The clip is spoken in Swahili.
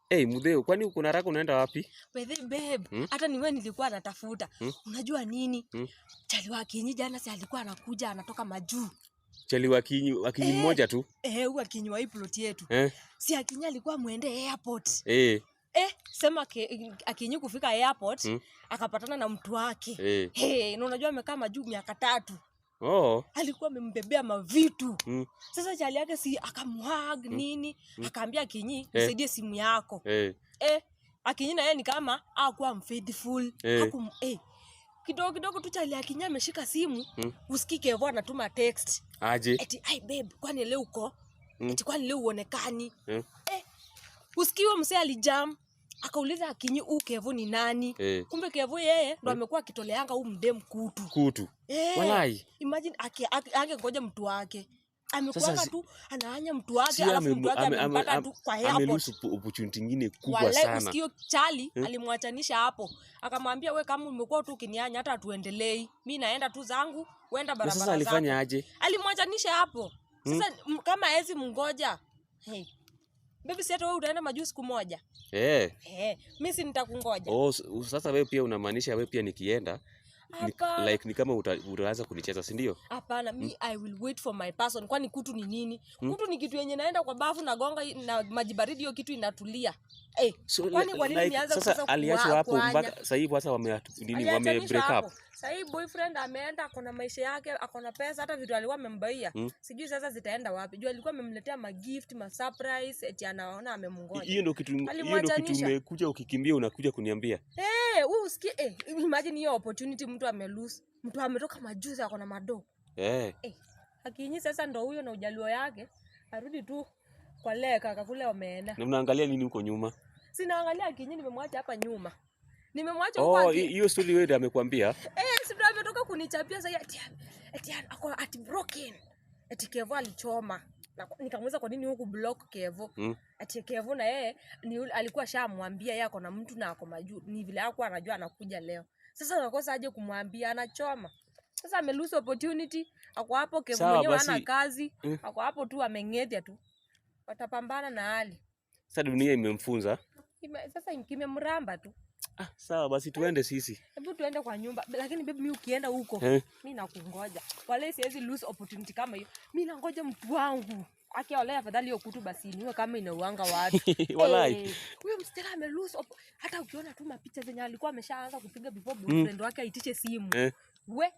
Hey, Mudheu, kwani uko na haraka unaenda wapi? By the babe, Hmm? hata ni wewe nilikuwa natafuta. Unajua nini? Hmm? Chali wa Akinyi jana si alikuwa anakuja anatoka majuu. Chali wa Akinyi Eh. mmoja tu. Eh, huyu Akinyi wa hii plot yetu. Eh? Si Akinyi alikuwa muende airport. Eh. Eh, sema Akinyi kufika airport akapatana na mtu wake. Hey, na unajua amekaa majuu miaka 3. Oh. Alikuwa amembebea mavitu. Sasa chali yake si akamhug nini, akaambia Akinyi, "Nisaidie simu yako." Eh, Akinyi na yeye ni kama hakuwa mfaithful. Kidogo kidogo tu chali Akinyi ameshika simu, usikike Kevo anatuma text. Aje? Eti, "Ai babe, kwani leo uko?" Eti, "Kwani leo uonekani?" Eh, usikiwe msee alijam. Akauliza Akinyi, "Huu Kevo ni nani?" Kumbe Kevo yeye ndo amekuwa akitoleanga huu mdem kutu. Kutu. Eh, Walai. imagine angengoja mtu wake. Amekuanga Sasa tu anaanya mtu wake, si alafu mtu wake amempata tu kwa airport. Amelose opportunity nyingine kubwa Walai, sana. usikio chali alimwachanisha hapo. Akamwambia, "We kama umekuwa tu ukinianya hata tuendelei. Mi naenda tu zangu, wenda Na barabara sasa alifanya zako." aje? Alimwachanisha hapo. Sasa kama hawezi mngoja. Hey. Baby, si hata wewe utaenda majuu siku moja. Eh. Eh, mimi si nitakungoja. Oh, sasa wewe pia unamaanisha wewe pia nikienda Hapana. like ni kama utaanza kunicheza, si ndio? Hapana, mi I will wait for my person. Kwani kutu ni nini? Kutu ni kitu yenye naenda kwa bafu na gonga na maji baridi, hiyo kitu inatulia. Eh, So, kwani kwa nini like, nianze sasa sasa aliachwa hapo kuanya? mpaka sasa hivi sasa wame nini wame Aliachanishwa break hapo. up. Sasa hii boyfriend ameenda, ako na maisha yake, ako na pesa, hata vitu alikuwa amembaia. Sijui sasa zitaenda wapi. Juu alikuwa amemletea ma gift, ma surprise, eti anaona amemngoja. Hiyo ndio kitu Alimwachanisha. umekuja ukikimbia unakuja kuniambia. Eh, wewe usikie, eh, imagine hiyo opportunity mtu amelose. Mtu ametoka majuzi ako na mado. Eh. Eh, Akinyi sasa ndo huyo na ujaluo yake arudi tu kwa leka kakule wameenda. Na unaangalia nini huko nyuma? Sinaangalia Akinyi, nimemwacha hapa nyuma. Nimemwacha huko Oh, hiyo story wewe ndio amekwambia? Eh, si ndo ametoka kunichapia sasa ati ako ati broken. Eti Kevo alichoma. Na nikamuuliza kwa nini huku block Kevo. Ati Kevo na yeye ni alikuwa shamwambia yeye ako na mtu na ako majuu. Ni vile hakuwa anajua anakuja leo. Sasa unakosa aje kumwambia anachoma. Sasa ame lose opportunity, ako hapo Kevo Sawa, mwenyewe basi. hana kazi, ako hapo tu ameng'ethia tu. Watapambana na hali. Sasa dunia imemfunza. Sasa kimemramba tu. Ah, sawa basi tuende sisi. Hebu tuende kwa nyumba. Lakini baby, mimi ukienda huko, Eh. mimi nakungoja. Wale siwezi lose opportunity kama hiyo. Mimi nangoja mtu wangu. Aki wale afadhali hiyo kutu basi niwe kama inauanga watu. Walai. Eh, huyo msichana ame lose hata ukiona tu mapicha zenye alikuwa ameshaanza kupiga before boyfriend wake aitishe simu. Eh. We